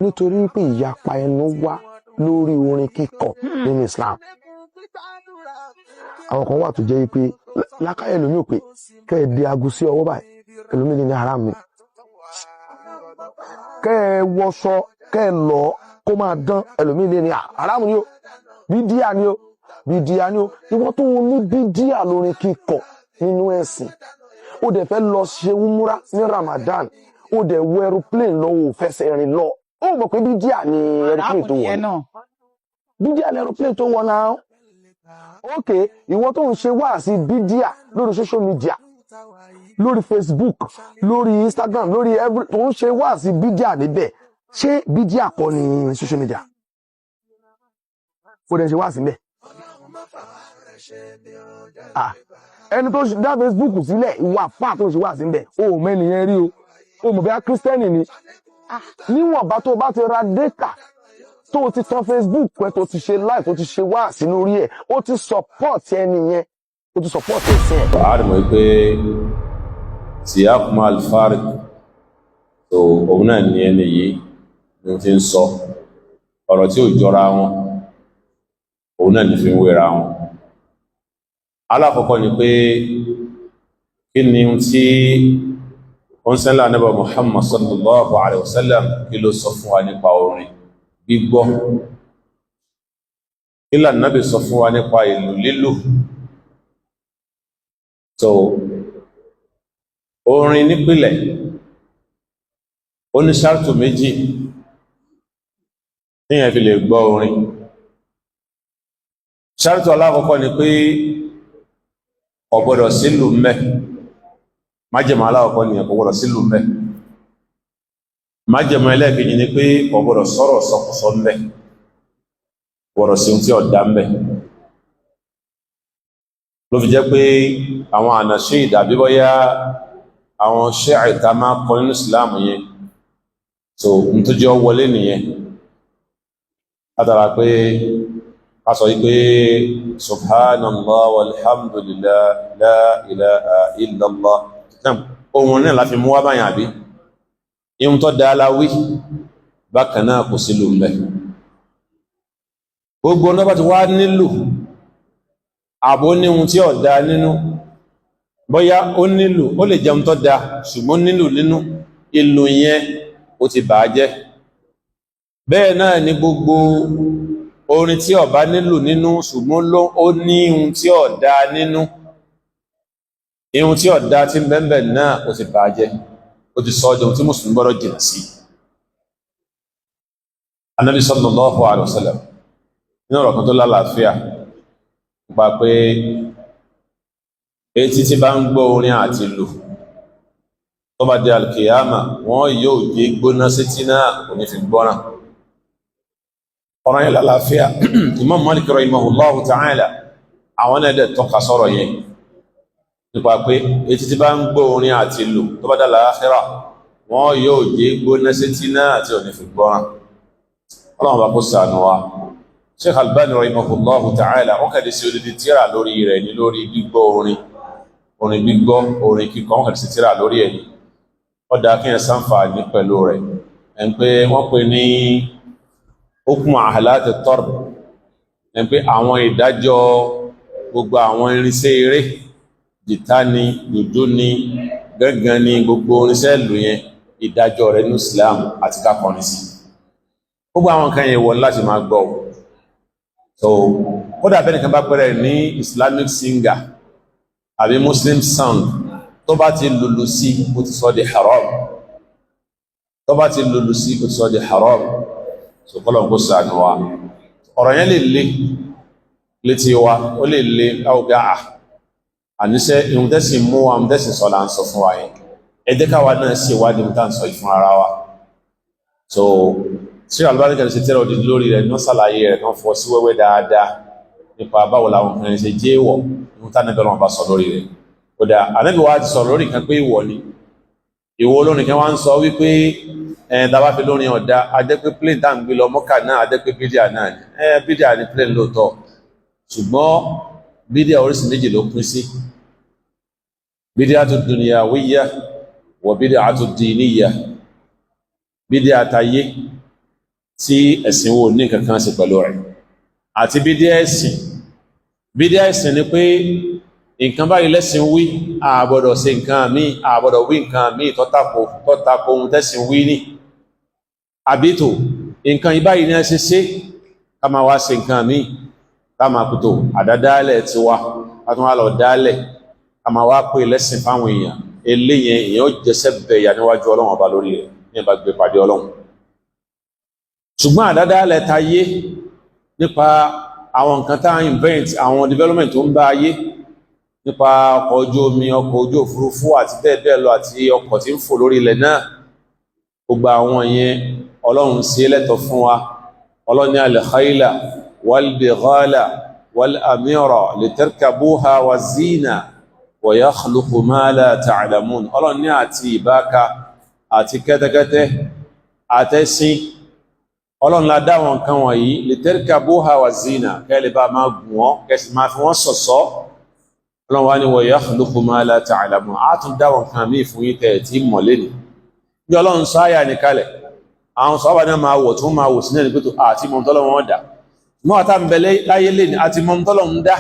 Nítorí pé ìyapa ẹnu wá lórí orin kíkọ nínú Islam. Àwọn kan wà tó jẹ́ pé lákàyè ẹlòmíì ò pé kẹ́ ẹ di aago sí ọwọ́ báyìí, ẹlòmíì ní haram ni. Kẹ́ ẹ wọṣọ, kẹ́ ẹ lọ kó máa dán, ẹlòmíì lè ní haram ni o, bídíà ni o, bídíà ni o. Ìwọ tó o ní bídíà lórin kíkọ nínú ẹ̀sìn, ó dẹ̀ fẹ́ lọ ṣe umura ní Ramadan, ó dẹ̀ wọ aeroplane lọ, ò fẹsẹ̀ rìn lọ, ó mọ̀ pé bídíà ni aeroplane tó wọ̀ ní bídíà ni aeroplane tó wọ̀ náà. Ok, ìwọ tó ń ṣe wáàsí bídíà lórí social media, lórí Facebook, lórí Instagram, lórí every, tó ń ṣe wáàsí bídíà níbẹ̀, ṣé bídíà kọ́ ni social media? Ó dẹ̀ ṣe wáàsí níbẹ̀. Ah, ẹni tó dá Facebook sílẹ̀, ìwà àfáà tó ń ṣe wáàsí níbẹ̀, o ò mẹ́niyẹn rí o, o mọ̀ bí a Kírísítẹ́nì ni. Níwọ̀nba tó bá ti ra data, tó o ti tan Facebook ẹ, tó ti ṣe live, tó ti ṣe wáàsí lórí ẹ̀, ó ti support ẹni yẹn, ó ti support ẹ̀sìn ẹ̀. A rí mọ̀ pé siyaq ma al-fariq tó òun náà ní ẹni yìí ní ti ń sọ ọ̀rọ̀ tí ò jọra wọn, òun náà ní fi ń wéra wọn. Alákọ̀ọ́kọ́ ni pé, kí ni tí ó ń sẹ́lá Ànábì Muhammad sallallahu alaihi wasallam, kí ló sọ fún wa nípa orin gbígbọ́? Kí l'Ànábì sọ fún wa nípa ìlù lílù? So orin nípìlẹ̀, ó ní ṣáàtù méjì tíyẹn fi lè gbọ́ orin. Ṣáàtù alákọ̀ọ́kọ́ ni pé kò gbọ́dọ̀ sílù mẹ́. Májẹ̀mú alákọ̀ọ́kọ́ ni kò gbọ́dọ̀ sílù mẹ́. Májẹ̀mú ẹlẹ́ẹ̀kejì ni pé kò gbọ́dọ̀ sọ̀rọ̀ sọkúsọ ńbẹ̀, gbọ́dọ̀ sí ohun tí ọ̀dá ńbẹ̀. Ló fi jẹ́ pé àwọn ànàṣe ìdàbí bọ́yá àwọn ṣẹ́ àìta máa kọ nínú ìsìláàmù yẹn, so n tó jẹ́ wọlé nìyẹn, látara pé a sọ wípé subhanallah walhamdulillah la ilaha illallah, ohun náà láti mú wá báyàn, àbí ihun tó dá aláwí. Bákan náà, kò sí lò ń bẹ̀. Gbogbo ọ̀nà bá ti wá nílò àbó ní ohun tí ó dá nínú, bóyá ó nílò, ó lè jẹun tó dá, ṣùgbọ́n nílò nínú, ìlò yẹn ó ti bà á jẹ́. Bẹ́ẹ̀ náà ni gbogbo orin tí ó bá nílò nínú, ṣùgbọ́n ó ní ohun tí ó dá nínú, ihun tí ó dá tí ń bẹ́ẹ̀ náà, ó ti bà á jẹ́, ó ti sọ ọjọ́ tí mùsùlùmí gbọ́dọ̀ jìnà sí. Anábì sallallahu alaihi wasallam, nínú ọ̀rọ̀ kan tó lálàáfíà nípa pé etí tí bá ń gbọ́ orin àti ìlù, tó bá di alkiyama, wọ́n yóò gé gbóná sétí náà, kò ní fi gbọ́ràn. Ọ̀rọ̀ yẹn lálàáfíà. Imam Malik rahimahullahu ta'ala, àwọn náà dẹ̀ tọ́ka sọ̀rọ̀ yẹn nípa pé etí tí bá ń gbọ́ orin àti ìlù, tó bá dá láàkhírà, wọ́n yóò gé gbóná sétí náà tí ò ní fi gbọ́ràn. Ọlọ́run bá kó ṣàánú wa. Sheikh Albani rahimahullahu ta'ala, wọ́n kàdé sí odidi tíra lórí rẹ̀ ní, lórí gbígbọ́ orin, orin gbígbọ́, orin kíkọ. Wọ́n kàdé sí tíra lórí ẹ̀ ní ó dá kí ẹ ṣàǹfààní pẹ̀lú rẹ̀. Ẹ̀ ń pé wọ́n pè ní hukmu ahlati tarb, ẹ̀ ń pé àwọn ìdájọ́ gbogbo àwọn irinṣẹ́ eré, jìtá ni, dùdú ni, gángan ni, gbogbo irinṣẹ́ ìlú yẹn, ìdájọ́ rẹ̀ ní Islam àti kákọrin sí gbogbo àwọn nǹkan yẹn wọ láti máa gbọ́. So kódà bẹ́ẹ̀ nìkan bá pẹ́rẹ́ ní Islamic singer àbí Muslim song, tó bá ti lùlù sí, ó ti sọ di haram. Tó bá ti lùlù sí, ó ti sọ di haram. So kọ́lọ̀ kó ṣàánú wa. Ọ̀rọ̀ yẹn lè le létí wa, ó lè le láwùjọ. À àníṣe ìhun tẹ́sí mú wa, ìhun tẹ́sí sọ là ń sọ fún wa yẹn. Ẹ jẹ́ káwa náà ṣe ìwádìí ohun tá à ń sọ yìí fún ara wa. So ṣé àlùbáríkà ṣe tẹ́lẹ̀ òdìdí lórí rẹ̀ ní wọ́n ṣàlàyé rẹ̀ kan fọ́ sí wẹ́wẹ́ dáadáa nípa báwo làwọn kan ṣe jẹ́ ìwọ̀, ìhun tá nàbẹ́ wọn bá sọ lórí rẹ̀. Kódà ànábì wa ti sọ lórí kan pé ìwọ̀ ni. Ìwọ olórin kan wá ń sọ wípé ẹ̀ tá a bá fi lórin ọ̀dà, ajẹ́ pé plane tá à ń gbé lọ Mọ́kà náà, ajẹ́ pé bídíà náà ni. Ẹ̀ bídíà ni plane lóòótọ́, ṣùgbọ́n bídíà oríṣi méjì ló pín sí: bídíà tó dunyawiyya wa bídíà tó diniyya. Bídíà tayé tí ẹ̀sìn wo ní nǹkan kan ṣe pẹ̀lú rẹ̀, àti bídíà ẹ̀sìn. Bídíà ẹ̀sìn ni pé nǹkan báyìí lẹ́sìn wí, a gbọ́dọ̀ ṣe nǹkan míì, a gbọ́dọ̀ wí nǹkan míì tó tako ohun tẹ́sìn wí ní. Àbítò nǹkan ìbáyìí ní ẹ ṣe ká máa wá ṣe nǹkan míì, ká máa kùtò àdádálẹ̀ ti wá, ká tún wá lọ dálẹ̀, ká máa wá pè lẹ́sìn fáwọn èèyàn. Eléyẹn èèyàn jẹsẹ̀ bẹ̀yà níwájú Ọlọ́run ọba lórí rẹ̀ ní ẹ̀bá gbé pàdé Ọlọ́run. Ṣùgbọ́n àdádálẹ̀ ta yé nípa àwọn nǹkan tá invent, àwọn development tó ń bá ayé nípa ọkọ̀ ojú omi, ọkọ̀ ojú òfurufú àti bẹ́ẹ̀ bẹ́ẹ̀ lọ, àti ọkọ̀ tí ń fò lórí ilẹ̀ náà, gbogbo àwọn yẹn Ọlọ́run ṣe lẹ́tọ̀ fún wa. Ọlọ́run ní al-khayla wal-bighala wal-amira litarkabuha wa zina wa yakhluqu ma la ta'lamun. Ọlọ́run ní àti ìbáka àti kẹ́tẹ́kẹ́tẹ́ àtẹ́sìn, Ọlọ́run la dá wọn kan wọ̀nyí litarkabuha wa zina, kẹ́lẹ̀ bá máa gùn wọ́n, kẹsì máa fi wọ́n ṣọ̀ṣọ́. Ọlọ́run wá ní wa yakhluqu ma la ta'lamun, á tún dá wọn kan míì fún yín tẹ̀ tí mọ̀ lẹ́nu. Bí Ọlọ́run sọ àyà ní kalẹ̀, àwọn sọ́ọ́bà náà máa wọ̀ tún máa wò sí náà ní pé àti mọ̀ntọ́lọ́ wọn dà mọ́ àtà ń bẹ láyé lè ní àti mọ̀ntọ́lọ́ ń dá,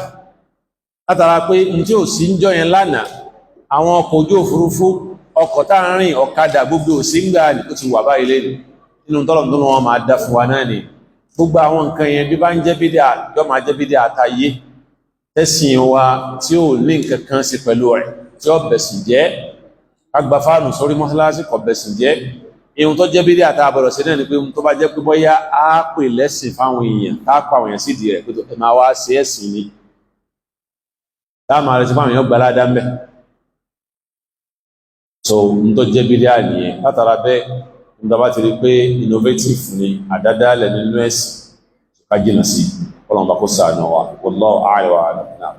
látara pé n tí ò sí ń jọ yẹn lánàá, àwọn ọkọ̀ ojú òfurufú, ọkọ̀ tá ń rìn, ọ̀kadà, gbogbo ò sí ń gbà ní ó ti wà báyìí lé ní nínú tọ́lọ̀ tó wọn máa dá fún wa náà ni. Gbogbo àwọn nǹkan yẹn bí bá ń jẹ́ bídíà, yọ máa jẹ́ bídíà àtayé tẹ́sìn wa tí ò ní nǹkan kan sí pẹ̀lú rẹ̀ tí ó bẹ̀sìn jẹ́. Agba fáànù sórí mọ́sálásí kò bẹ̀sìn jẹ́. Ihun tó jẹ́ bídíà tá a bọ̀rọ̀ sí náà ni pé ohun tó bá jẹ́ pé bóyá á pè lẹ́sìn fáwọn èèyàn, tá a pa àwọn èèyàn sídìí rẹ̀ pé ẹ máa wá ṣe ẹ̀sìn ni, tá a máa retí fáwọn èèyàn gbalada ń bẹ̀. So ohun tó jẹ́ bídíà nìyẹn. Látara bẹ́ẹ̀, nígbà bá ti rí pé innovative ni àdádálẹ̀ nínú ẹ̀sìn, ká jìnà sí. Ọlọ́run bá kó ṣàánú wa. Wallahu a'lam wa a'lam.